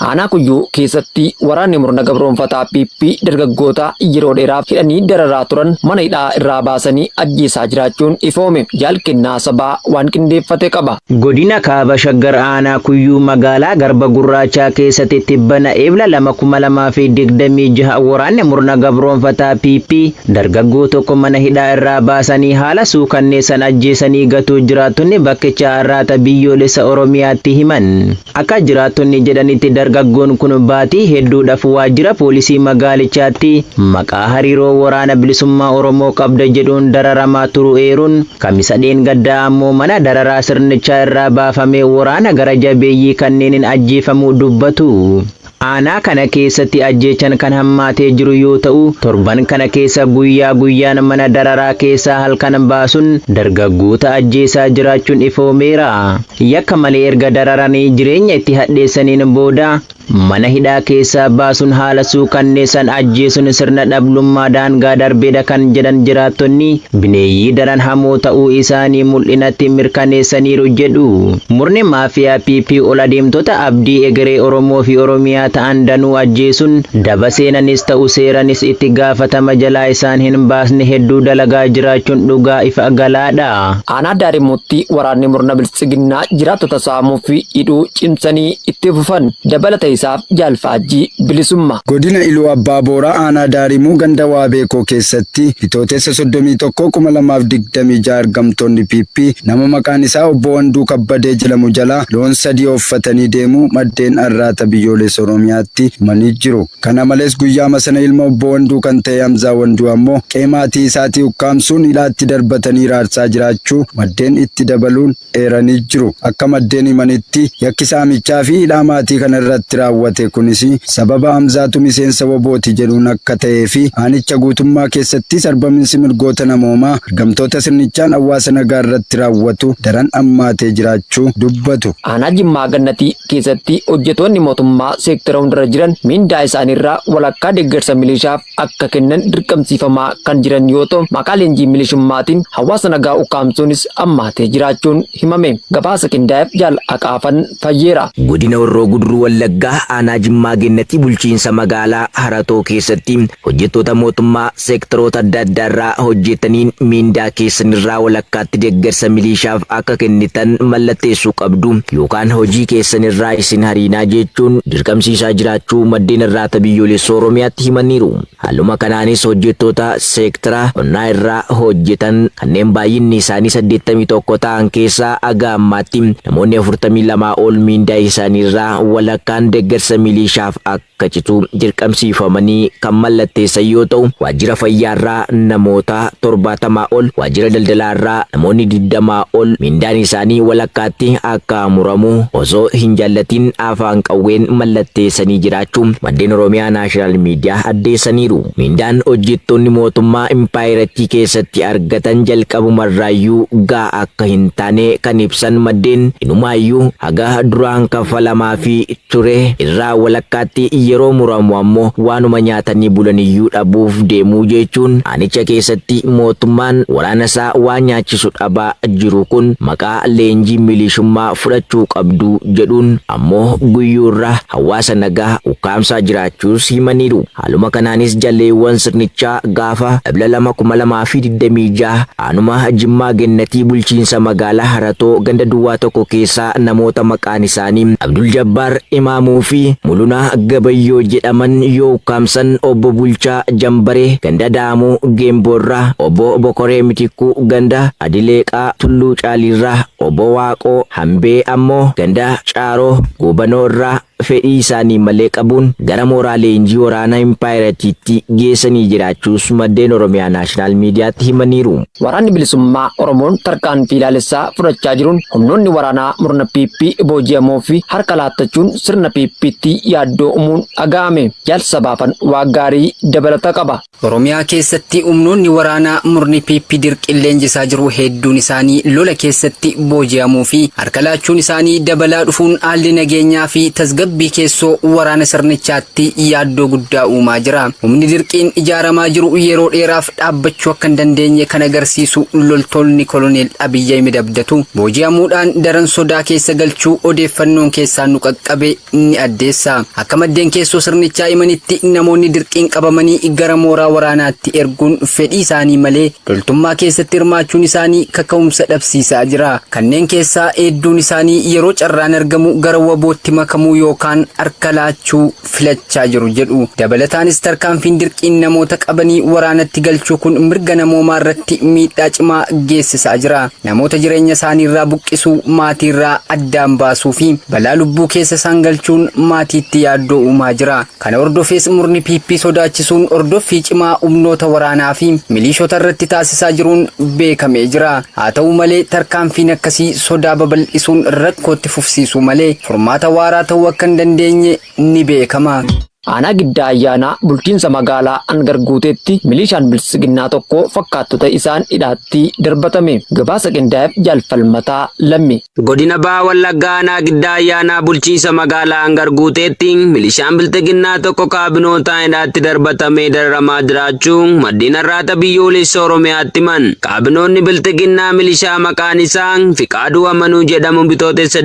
Aanaa Kuyyuu keessatti waraanni murna gabroonfataa PP dargaggoota yeroo dheeraaf hidhanii dararaa turan mana hidhaa irraa baasanii ajjeesaa jiraachuun ifoome. Jaal Kennaa Sabaa waan qindeeffate qaba. Godina Kaaba Shaggar Aanaa Kuyyuu magaalaa Garba Gurraachaa keessatti tibbana Ebla 2,2026 waraanni murna gabroonfataa PP dargaggoo tokko mana hidhaa irraa baasanii haala suukanneessan ajjeesanii gatuu jiraattonni bakkichaa Arraata Biyyoolessa Oromiyaatti himan. Akka jiraattonni jedhanitti dargaggoon kun baatii hedduudhaaf waajjira poolisii magaalichaatti maqaa hariiroo waraana bilisummaa Oromoo qabda jedhuun dararamaa turuu eeruun Kamisa dheengaddaa ammoo mana dararaa sirnichaa irraa baafamee waraana gara jabeeyyii kanneeniin ajjeefamuu dubbatu. Aanaa kana keessatti ajjeechan kan hammaatee jiru yoo ta'u, torban kana keessa guyyaa guyyaan mana dararaa keessaa halkan baasun dargaggoota ajjeesaa jiraachuun ifoomeera. Yakka malee erga dararanii jireenya itti hadheessaniin booda mana hidhaa keessaa baasuun haala suukanneessan ajjeesuun sirna dhablummaa daangaa darbeedha kan jedhan jiraattonni, bineeyyii daran hamoo ta'uu isaanii mul'inatti mirkaneessaniiru jedhu. Murni maafiyaa PP ol adeemtota abdii egeree Oromoo fi Oromiyaa ta'an danuu ajjeesuun daba seenanis ta'u seeranis itti gaafatama jalaa isaan hin baasne hedduu dalagaa jiraachuun dhugaa ifa galaadha. Aanaa Daarimuutti waraanni murna Biltsiginnaa jiraattota saamuu fi hidhuu cimsanii itti fufan. Dabalata isaaf Jaal Faajjii Bilisumma. Godina Iluu Abbaa Booraa aanaa Daarimuu ganda Waabeekoo keessatti Bitootessa 31, 2026 ergamtoonni PP nama maqaan isaa Obbo Wanduu Kabbadee jedhamu jalaa loon 3 ooffatanii deemuu maddeen Arraata Biyyoolessa Oromiyaatti himanii jiru. Kana malees guyyaama sana ilma Obbo Wanduu kan ta'e Hamzaa Wanduu ammoo qe'ee maatii isaatii ukkaamsuun hidhaatti darbatanii hiraarsaa jiraachuu maddeen itti dabaluun eeranii jiru. Akka maddeen himanitti, yakki saamichaa fi hidhaa maatii kana irratti raawwate kunis sababa Hamzaatu miseensa WBOti jedhuun akka ta'ee fi aanicha guutummaa keessatti sarbaminsi mirgoota namoomaa ergamtoota sirnichaan hawaasa nagaa irratti raawwatu daran hammaatee jiraachuu dubbatu. Aanaa Jimmaa Gannatii keessatti hojjetoonni mootummaa seektara hundarra jiran miindaa isaaniirraa walakkaa deeggarsa milishaaf akka kennan dirqamsiifamaa kan jiran yoo ta'u, maqaa leenjii milishummaatiin hawaasa nagaa ukkaamsuunis hammaatee jiraachuun himame. Gabaasa qindaa'eef Jaal Aqaafan Fayyeera. Godina Horroo Guduruu Wallaggaa Aanaa Jimmaa Gennatii Bulchiinsa Magaalaa Haratoo keessatti hojjettoota mootummaa seektaroota adda addaarraa hojjetaniin miindaa keessanirraa walakkaatti deeggarsa miliishaaf akka kennitan mallatteessuu qabdu yookaan hojii keessanirraa isin hariinaa jechuun dirqamsiisaa jiraachuu maddeen Arraata Biyyoolessa Oromiyaatti himaniiru. Haaluma kanaanis hojjettoota seektara qonnaa irraa hojjetan kanneen baay'inni isaanii 81 ta'an keessaa haga ammaatti namoonni 42 ol miindaa isaanii irraa walakkaan deggersa miliishaaf akka citu dirqamsiifamanii kan mallatteessan yoo ta'u, waajjira fayyaa irraa namoota 70 ol, waajjira daldalaa irraa namoonni 20 ol miindaan isaanii walakkaatti akka muramu osoo hin jaallatin afaan qawween mallatteessanii jiraachuu maddeen Oromiyaa Naashinaal Miidiyaa addeessaniiru. Miindaan hojjettoonni mootummaa impaayerattii keessatti argatan jalqabumarraayyuu ga'aa akka hin taane kan ibsan maddeen, inumaayyuu haga duraan kaffalamaafii ture irraa walakkaatti yeroo muramu ammoo waanuma nyaatanii bulaniyyuu dhabuuf deemuu jechuun aanicha keessatti mootummaan waraana isaa waan nyaachisu dhabaa jiru kun maqaa leenjii miliishummaa fudhachuu qabdu jedhuun ammoo guyyuurra hawaasa nagaa ukkaamsaa jiraachuus himaniiru. Haaluma kanaanis jalleewwan sirnichaa gaafa Ebla 2, 2026 aanuma Jimmaa Gennatii bulchiinsa magaalaa Haratoo ganda duwwaa 1 keessaa namoota maqaan isaanii Abdul Jabbaar Imaamuu fi Mulunaa Gabayyoo jedhaman yoo ukkaamsan Obbo Bulchaa Jambaree ganda Daamuu Geemboorraa, Obbo Bokoree Mitikkuu ganda Adileeqaa Tulluu Caaliirraa, Obbo Waaqoo Hambee ammoo ganda Caaroo Goobanoo irraa fedhii isaanii malee qabuun gara mooraa leenjii waraana impaayerattiitti geessanii jiraachuus maddeen Oromiyaa Naashinaal Miidiyaatti himaniiru. Waraanni Bilisummaa Oromoon tarkaanfii laalessaa fudhachaa jiruun humnoonni waraanaa murna PP booji'amuu fi harka laattachuun sirna PPtti yaaddoo uumuun dhaga'ame. Jaal Sabaafan Waaqgaarii dabalata qaba. Oromiyaa keessatti humnoonni waraanaa murni PP dirqiin leenjisaa jiru hedduun isaanii lola keessatti booji'amuu fi harka laachuun isaanii dabalaa dhufuun haalli nageenyaa fi tasgabbii tasgabbii keessoo waraana sirnichaatti yaaddoo guddaa uumaa jira. Humni dirqiin ijaaramaa jiru yeroo dheeraaf dhaabbachuu akka hin dandeenye kan agarsiisu loltoonni Koloneel Abiy Ahimed abdatu booji'amuudhaan daran sodaa keessa galchuu odeeffannoon keessaan nu qaqqabe ni addeessa. Akka maddeen keessoo sirnichaa himanitti namoonni dirqiin qabamanii gara mooraa waraanaatti erguun fedhii isaanii malee loltummaa keessatti hirmaachuun isaanii kaka'umsa dhabsiisaa jira. Kanneen keessaa hedduun isaanii yeroo carraan argamu gara WBOtti makamuu yookaan harka laachuu filachaa jiru jedhu. Dabalataanis tarkaanfiin dirqiin namoota qabanii waraanatti galchuu kun mirga namoomaa irratti miidhaa cimaa geessisaa jira. Namoota jireenya isaanii irraa buqqisuu, maatii irraa addaan baasuu fi balaa lubbuu keessa isaan galchuun maatiitti yaaddoo uumaa jira. Kana hordofees murni PP sodaachisuun hordoffii cimaa humnoota waraanaa fi miliishota irratti taasisaa jiruun beekamee jira. Haa ta'u malee tarkaanfiin akkasii sodaa babal'isuun rakkootti fufsiisuu malee furmaata waaraa ta'uu akka hin dandeenye ni beekama. Aanaa Giddaa Ayyaanaa bulchiinsa magaalaa Angar Guuteetti milishaan biltsiginnaa tokko fakkaattota isaan hidhaatti darbatame. Gabaasa qindaa'eef Jaalfalmataa Lammi. Godina Baha Wallaggaa Aanaa Giddaa Ayyaanaa bulchiinsa magaalaa Angar Guuteetti milishaan bilxiginnaa tokko kaabinootaan hidhaatti darbatamee dararamaa jiraachuu maddeen Arraata Biyyoolessa Oromiyaatti himan. Kaabinoonni bilxiginnaa milishaa maqaan isaa Fiqaaduu Amanuu jedhamu Bitootessa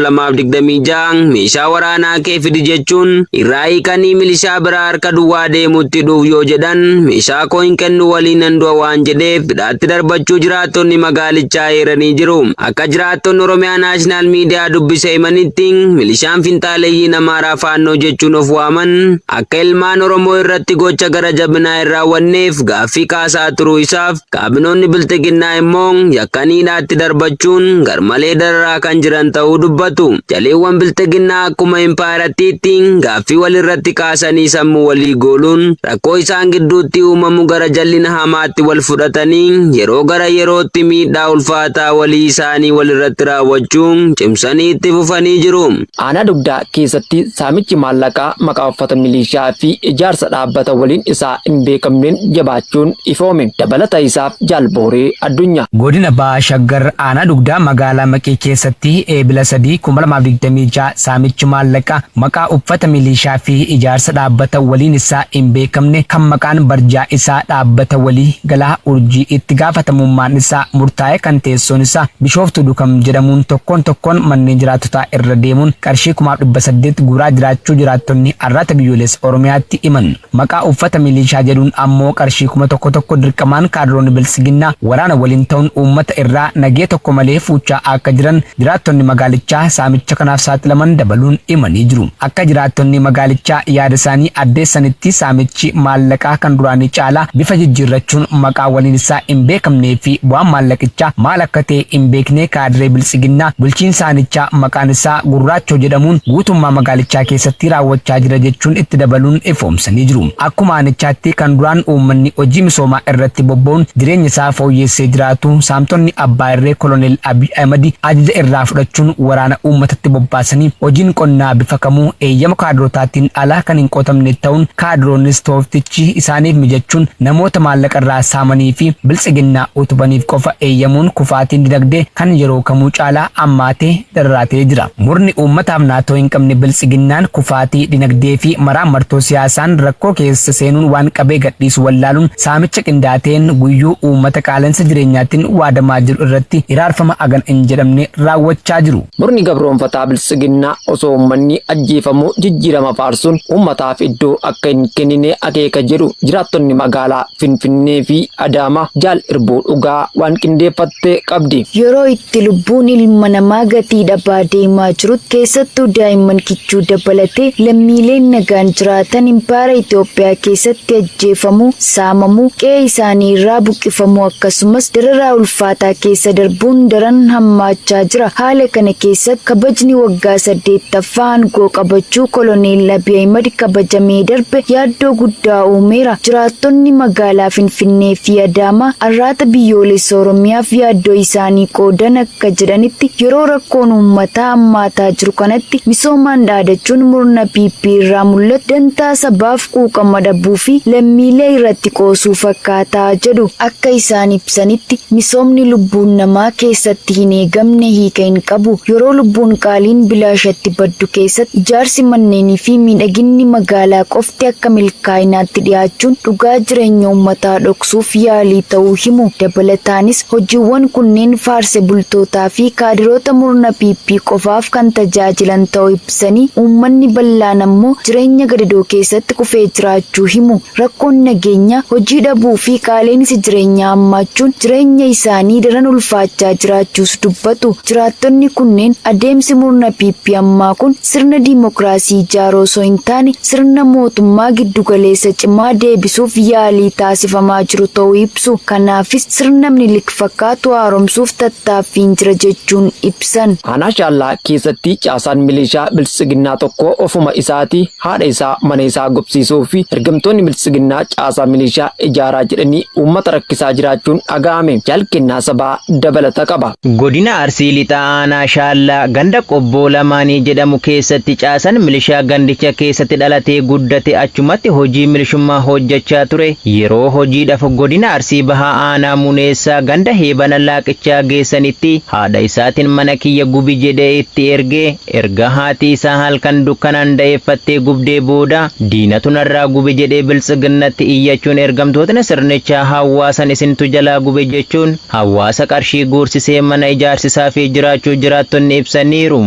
28,2026 meeshaa waraanaa kee fidi jechuun irraa hiikanii milishaa biraa harka duwwaa deemutti hidhuuf yoo jedhan meeshaa koo hin kennu waliin nan du'a waan jedheef hidhaatti darbachuu jiraattonni magaalichaa eeranii jiru. Akka jiraattonni Oromiyaa Naashinaal Miidiyaa dubbise himanitti milishaan finxaaleyyiin Amaaraa Faannoo jechuun of waaman akka ilmaan Oromoo irratti gocha gara jabinaa hin raawwanneef gaaffii kaasaa turuu isaaf kaabinoonni bilxiginnaa immoo yakkanii hidhaatti darbachuun garmalee dararaa kan jiran ta'uu dubbatu. Jaleewwan bilxiginnaa akkuma impaayerattiitti gaaffii walirratti kaasanii sammuu walii gooluun rakkoo isaan gidduutti uumamu gara jallina hamaatti wal fudhatanii yeroo gara yerootti miidhaa ulfaataa walii isaanii walirratti raawwachuun cimsanii itti fufanii jiru. Aanaa Dugdaa keessatti saamichi maallaqaa maqaa uffata milishaa fi ijaarsa dhaabbata waliin isaa hin beekamneen jabaachuun ifoome. Dabalata isaaf Jaal Booree Addunyaa. Godina Baha Shaggar Aanaa Dugdaa magaalaa Maqii keessatti Eebila 3, 2026 saamichi maallaqaa maqaa uffata milishaa fi ijaarsa dhaabbata waliin isaa hin beekamne kan maqaan barjaa isaa dhaabbata walii galaa urjii itti gaafatamummaan isaa murtaa'e kan teessoon isaa Bishooftuu Dukam jedhamuun tokkoon tokkoon manneen jiraattotaa irra deemuun qarshii 8,800 guuraa jiraachuu jiraattonni Arraata Biyyoolessa Oromiyaatti himan. Maqaa uffata milishaa jedhuun ammoo qarshii 1000 tokko dirqamaan kaadiroonni Biltsiginnaa waraana waliin ta'uun uummata irraa nagee tokko malee fuuchaa akka jiran jiraattonni magaalichaa saamicha kanaaf saaxilaman dabaluun himanii jiru. Akka jiraattonni magaalichaa yaada isaanii addeessanitti saamichi maallaqaa kan duraanii caalaa bifa jijjiirrachuun maqaa waliin isaa hin beekamnee fi bu'aan maallaqichaa maal akka ta'e hin beekne kaadiree Biltsiginnaa bulchiinsa aanichaa maqaan isaa Gurraachoo jedhamuun guutummaa magaalichaa keessatti raawwachaa jira jechuun itti dabaluun ifoomsanii jiru. Akkuma aanichaatti kan duraan uummanni hojii misoomaa irratti bobba'uun jireenya isaa fooyyeessee jiraatu saamtonni abbaa irree Koloneel Abiy Ahimad ajaja irraa fudhachuun waraana uummatatti bobbaasanii hojiin qonnaa bifa kamuu eeyyama kaadirotaatiin ala kan hin qotamne ta'uun kaadiroonnis tooftichi isaaniif mijachuun namoota maallaqa irraa saamanii fi Biltsiginnaa utubaniif qofa eeyyamuun kufaatiin dinagdee kan yeroo kamuu caalaa hammaatee dararaatee jira. Murni uummataaf naatoo hin qabne Biltsiginnaan kufaatii dinagdee fi maraammartoo siyaasaan rakkoo keessa seenuun waan qabee gadhiisu wallaaluun saamicha qindaa'aa guyyuu uummata qaala'insa jireenyaatiin waadamaa jiru irratti hiraarfama hagana hin jedhamne raawwachaa jiru. Murni gabroomfataa Biltsiginnaa osoo uummanni ajjeefamuu jijjiirama faarsuun uummataaf iddoo akka hin kennine akeeka jedhu jiraattonni magaalaa Finfinnee fi Adaamaa. Jaal Irbuu Dhugaa waan qindeeffatte qabdi. Yeroo itti lubbuun ilma namaa gatii dhabaa deemaa jirutti keessattuu daa'imman kichuu dabalatee lammiileen nagaan jiraatan impaayera Itoophiyaa keessatti ajjeefamuu, saamamuu, qe'ee isaanii irraa buqqifamuu akkasumas dararaa ulfaataa keessa darbuun daran hammaachaa jira. Haala kana keessatti kabajni waggaa 8ffaa aangoo qabachuu Koloneel Koloneel Abiy Ahimad kabajamee darbe yaaddoo guddaa uumeera. Jiraattonni magaalaa Finfinnee fi Adaamaa Arraata Biyyoolessa Oromiyaaf yaaddoo isaanii qoodan akka jedhanitti, yeroo rakkoon uummataa hammaataa jiru kanatti misoomaan dhaadachuun murna PP irraa mul'atu dantaa sabaaf quuqama dhabuu fi lammiilee irratti qoosuu fakkaata jedhu. Akka isaan ibsanitti, misoomni lubbuun namaa keessatti hin eegamne hiika hin qabu. Yeroo lubbuun qaaliin bilaashatti baddu keessatti ijaarsi manneenii fi miidhaginni magaalaa qofti akka milkaa'inaatti dhiyaachuun dhugaa jireenya uummataa dhoksuuf yaalii ta'uu himu. Dabalataanis, hojiiwwan kunneen faarse bultootaa fi kaadiroota murna PP qofaaf kan tajaajilan ta'uu ibsanii, uummanni bal'aan ammoo jireenya gadadoo keessatti kufee jiraachuu himu. Rakkoon nageenyaa, hojii dhabuu fi qaala'insi jireenyaa hammaachuun jireenya isaanii daran ulfaachaa jiraachuus dubbatu. Jiraattonni kunneen adeemsi murna PP ammaa kun sirna diimokiraasii ijaaruu osoo hin taane sirna mootummaa giddugaleessa cimaa deebisuuf yaalii taasifamaa jiru ta'uu ibsu. Kanaafis sirna Minilik fakkaatu haaromsuuf tattaaffiin jira jechuun ibsan. Aanaa Shaallaa keessatti caasaan milishaa Biltsiginnaa tokko ofuma isaatii haadha isaa mana isaa gubsiisuu fi ergamtoonni Biltsiginnaa caasaa milishaa ijaaraa jedhanii uummata rakkisaa jiraachuun dhaga'ame. Jaal Kennaa Sabaa dabalata qaba. Godina Arsii Lixaa Aanaa Shaallaa ganda Qobboo Lamaanii jedhamu keessatti caasan milishaa gandicha keessatti dhalatee guddate achumatti hojii milishummaa hojjechaa ture yeroo hojiidhaaf godina Arsii Bahaa Aanaa Muneessaa ganda Heebana Laaqichaa geessanitti haadha isaatiin mana kiyya gubi jedhee itti ergee erga haati isaa halkan dukkanaan da'eeffattee gubdee booda diinatu narraa gube jedhee Biltsiginnatti iyyachuun ergamtootni sirnichaa hawaasan isintu jalaa gube jechuun hawaasa qarshii guursisee mana ijaarsisaa fi jiraachuu jiraattonni ibsaniiru.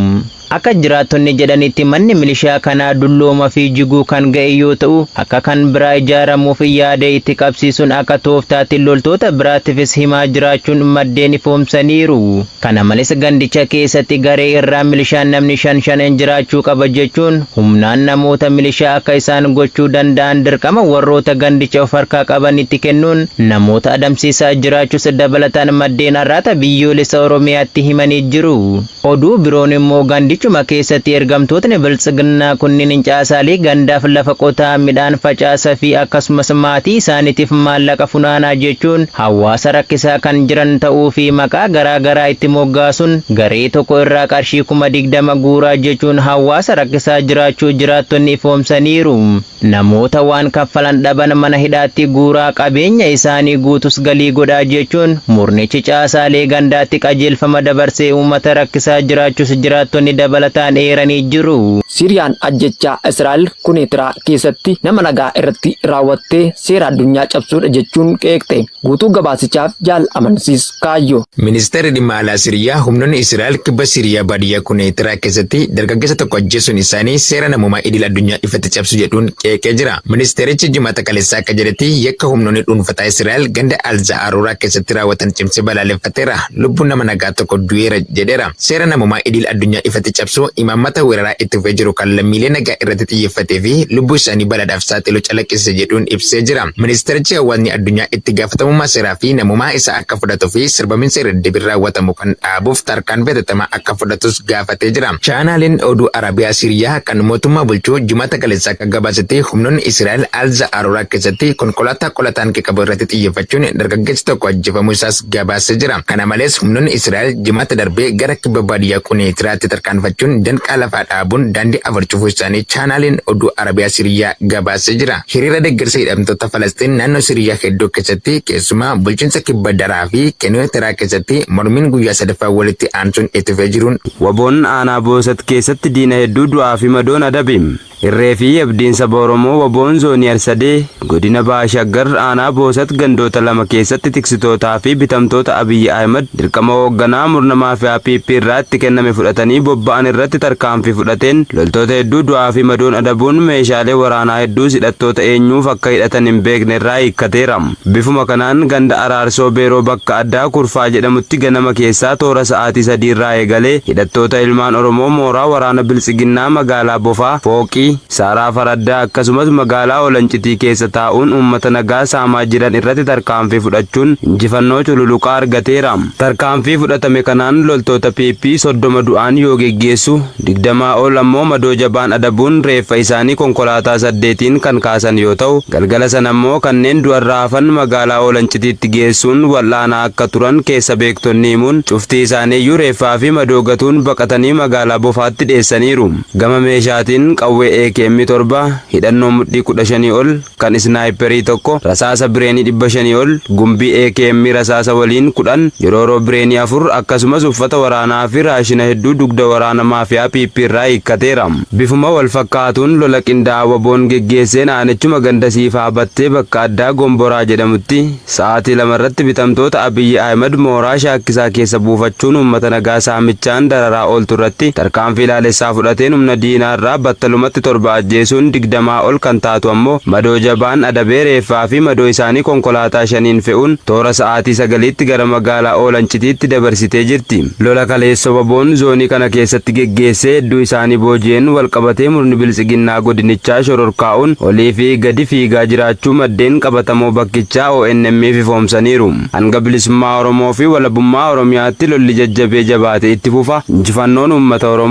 Akka jiraattonni jedhanitti manni milishaa kanaa dullooma fi jiguu kan ga'e yoo ta'u, akka kan biraa ijaaramuuf yaada itti qabsiisuun akka tooftaatti loltoota biraatiifis himaa jiraachuun maddeen ifoomsaniiru. Kana malees gandicha keessatti garee irraa milishaan namni shan shan jiraachuu qaba jechuun humnaan namoota milishaa akka isaan gochuu danda'an dirqama warroota gandicha of harkaa qabanitti kennuun namoota adamsiisaa jiraachuus dabalataan maddeen Arraata Biyyoolessa Oromiyaatti himanii jiru. Oduu biroon immoo gandichuma keessatti ergamtootni Biltsiginnaa kunniin caasaalee gandaaf lafa qotaa, midhaan facaasa fi akkasumas maatii isaaniitiif maallaqa funaanaa jechuun hawaasa rakkisaa kan jiran ta'uu fi maqaa garaa garaa itti moggaasuun garee tokko irraa qarshii 20,000 guuraa jechuun hawaasa rakkisaa jiraachuu jiraattonni ifoomsaniiru. Namoota waan kaffalan dhaban mana hidhaatti guuraa qabeenya isaanii guutus galii godhaa jechuun murnichi caasaalee gandaatti qajeelfama dabarsee uummata rakkisaa jiraachuus jiraattonni dabalataan eeranii jiru. Siiriyaan ajjechaa Israa'el Kuneetiraa keessatti nama nagaa irratti raawwattee seera addunyaa cabsuudha jechuun qeeqxe. Guutuu gabaasichaaf Jaal Amansiis Kaayyoo. Ministeerri dhimma alaa Siriyaa humnoonni Israa'el kibba Siriyaa baadiyyaa Kuneetiraa keessatti dargaggeessa tokko ajjeesuun isaanii seera namoomaa idil addunyaa ifatti cabsu jedhuun qeeqee jira. Ministeerichi Jimaata kaleessaa akka jedhetti yakka humnoonni dhuunfataa Israa'el ganda Al-Za'aruuraa keessatti raawwatan cimsee balaaleffateera. Lubbuun nama nagaa tokko du'eera jedheera. Seera namoomaa idil addunyaa ifatti cabsuu, imaammata weeraraa itti fufee jiru kan lammiilee nagaa irratti xiyyeeffatee fi lubbuu isaanii balaadhaaf saaxilu calaqqisiisa jedhuun ibsee jira. Ministeerichi hawaasni addunyaa itti gaafatamummaa seeraa fi namoomaa isaa akka fudhatuu fi sarbamiinsa irra deddeebiin raawwatamu kan dhaabuuf tarkaanfii hatattamaa akka fudhatus gaafatee jira. Chaanaaliin oduu Arabiyaa Siiriyaa kan mootummaa bulchu Jimaata kaleessaa akka gabaasetti humnoonni Israa'el Al Za'aruuraa keessatti konkolaataa qola taankii qabu irratti xiyyeeffachuun dargaggeessi tokko ajjeefamuu isaas gabaasee jira. Kana malees humnoonni Israa'el Jimaata darbee gara kibba baadiyyaa Quneetiraatti tarkaanfachuun danqaa lafaa dhaabuun daandii afur cufuu isaanii chaanaaliin oduu Arabiyaa Siiriyaa gabaasee jira. Hiriira deeggarsa hidhamtoota Falasxiin naannoo Siriyaa hedduu keessatti keessumaa bulchiinsa kibba Daraa fi Kenueteraa keessatti mormiin guyyaa sadaffaa walitti aansuun itti fufee jiruun. Wbon Aanaa Boosat keessatti diina hedduu du'aa fi madoon adabe. Irree fi abdiin saba Oromoo wbon Zoonii Harsadee, Godina Baha Shaggar Aanaa Boosat gandoota 2 keessatti tiksitootaa fi bitamtoota Abiy Ahimed dirqama hoogganaa murna maafi'aa PP irraa itti kenname fudhatanii bobba'an irratti tarkaanfii fudhateen loltoota hedduu du'aa fi madoon adabuun meeshaalee waraanaa hedduus hidhattoota eenyuuf akka hidhatan hin beekne irraa hiikkateera. Bifuma kanaan ganda Araarsoo Beeroo bakka addaa Kurfaa jedhamutti ganama keessaa toora sa'aatii 3:00 irraa eegalee hidhattoota ilmaan Oromoo mooraa waraana Biltsiginnaa magaalaa Bofaa fooqii Maqii, Saaraa Faraddaa akkasumas magaalaa Olancitii keessa taa'uun uummata nagaa saamaa jiran irratti tarkaanfii fudhachuun injifannoo cululuqaa argateera. Tarkaanfii fudhatame kanaan loltoota PP 30 du'aan yoo geggeessu, 20 ol ammoo madoo jabaan adabuun reeffa isaanii konkolaataa 8n kan kaasan yoo ta'u, galgala sana ammoo kanneen du'arraa hafan magaalaa Olancitiitti geessuun wal'aanaa akka turan keessa beektonni himuun, cuftii isaaniiyyuu reeffaa fi madoo gatuun baqatanii magaalaa Bofaatti dheessaniiru. Gama meeshaatiin qawwee AKM 7, hidhannoo mudhii 15 ol, kan isnaayiperii 1, rasaasa bireenii 500 ol, gumbii AKM rasaasa waliin 10, yorooroo bireenii 4 akkasumas uffata waraanaa fi raashina hedduu dugda waraana maafiyaa PP irraa hiikkateera. Bifuma wal fakkaatuun lola qindaa'aa WBOn geggeesseen aanichuma ganda Siifaa Battee bakka addaa Gomboraa jedhamutti sa'aatii 2 irratti bitamtoota Abiy Ahimed mooraa Shaakkisaa keessa buufachuun uummata nagaa saamichaan dararaa ooltu irratti tarkaanfii laalessaa fudhateen humna diinaa irraa battalumatti 7 ajjeesuun 20 ol kan taatu ammoo madoo jabaan adabee reeffaa fi madoo isaanii konkolaataa 5n fe'uun toora sa'aatii 9tti gara magaalaa Oolancitiitti dabarsitee jirti. Lola kaleessa WBOn zoonii kana keessatti geggeessee hedduu isaanii booji'een wal qabatee murni biltsiginnaa godinichaa shororkaa'uun olii fi gadi fiigaa jiraachuu maddeen qabatamoo bakkichaa ONM'f ifoomsaniiru. Hanga bilisummaa Oromoo fi walabummaa Oromiyaatti lolli jajjabee jabaate itti fufa. Injifannoon uummata Oromoof!